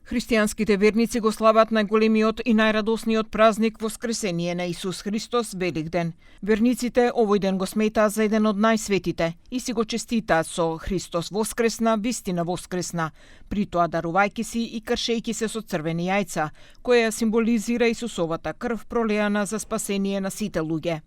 Христијанските верници го слават најголемиот и најрадосниот празник Воскресение на Исус Христос, Великден. Верниците овој ден го сметаат за еден од најсветите и си го честитаат со Христос воскресна, вистина воскресна, при тоа дарувајќи си и кршејќи се со црвени јајца, која символизира Исусовата крв пролеана за спасение на сите луѓе.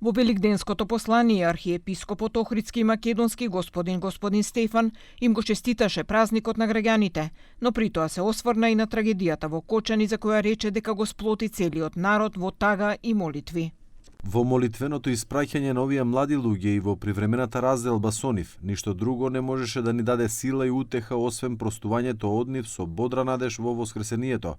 Во великденското послание архиепископот Охридски и Македонски господин Стефан им го честиташе празникот на граѓаните, но при тоа се осврна и на трагедијата во Кочани за која рече дека го сплоти целиот народ во тага и молитви. Во молитвеното испраќање на овие млади луѓе и во привремената разделба со нив, ништо друго не можеше да ни даде сила и утеха освен простувањето од нив со бодра надеж во воскресението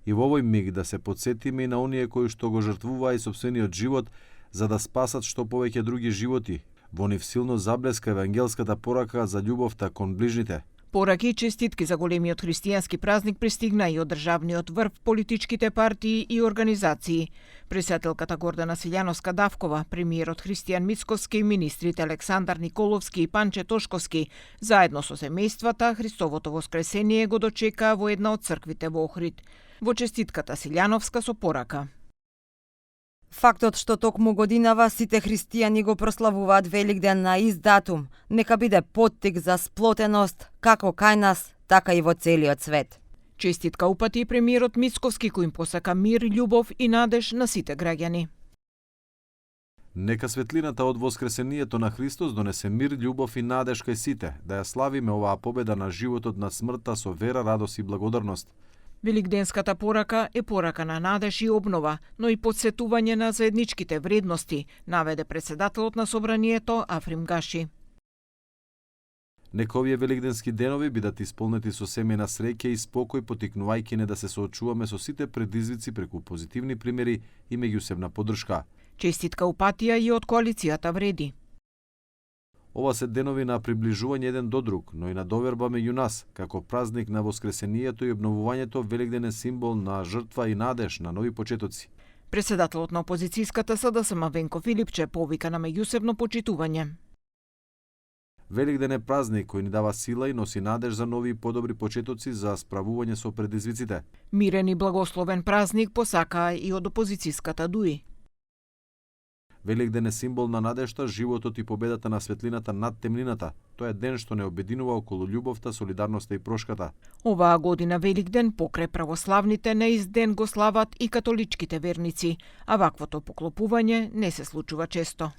и во овој миг да се потсетиме и на оние кои што го жртвуваа и сопствениот живот за да спасат што повеќе други животи. Во нив силно заблеска евангелската порака за љубовта кон ближните. Пораки и честитки за големиот христијански празник пристигна и од државниот врв, политичките партии и организации. Председателката Гордана Силјановска-Давкова, премиерот Христијан Мицковски и министрите Александар Николовски и Панче Тошковски, заедно со семејствата, Христовото воскресение го дочекаа во една од црквите во Охрид. Во честитката Силјановска со порака: Фактот што токму годинава сите христијани го прославуваат Великден на ист датум, нека биде поттик за сплотеност како кај нас, така и во целиот свет. Честитка упати и премиерот Мицковски кој им посака мир, љубов и надеж на сите граѓани. Нека светлината од воскресението на Христос донесе мир, љубов и надеж кај сите, да ја славиме оваа победа на животот над смртта со вера, радост и благодарност. Великденската порака е порака на надеж и обнова, но и подсетување на заедничките вредности, наведе председателот на собранието Африм Гаши. Нека овие великденски денови бидат исполнети со семејна среќа и спокој, потикнувајќи не да се соочуваме со сите предизвици преку позитивни примери и меѓусебна поддршка. Честитка упатија и од коалицијата Вреди. Ова се денови на приближување еден до друг, но и на доверба меѓу нас, како празник на воскресението и обновувањето, Великден е символ на жртва и надеж на нови почетоци. Председателот на опозицијската СДСМ Венко Филипче повика на меѓусебно почитување. Великден е празник кој ни дава сила и носи надеж за нови и подобри почетоци за справување со предизвиците. Мирен и благословен празник посакаа и од опозицијската ДУИ. Великден е символ на надежта, животот и победата на светлината над темнината. Тоа е ден што не обединува околу љубовта, солидарноста и прошката. Оваа година Великден покрај православните на ист ден го слават и католичките верници, а ваквото поклопување не се случува често.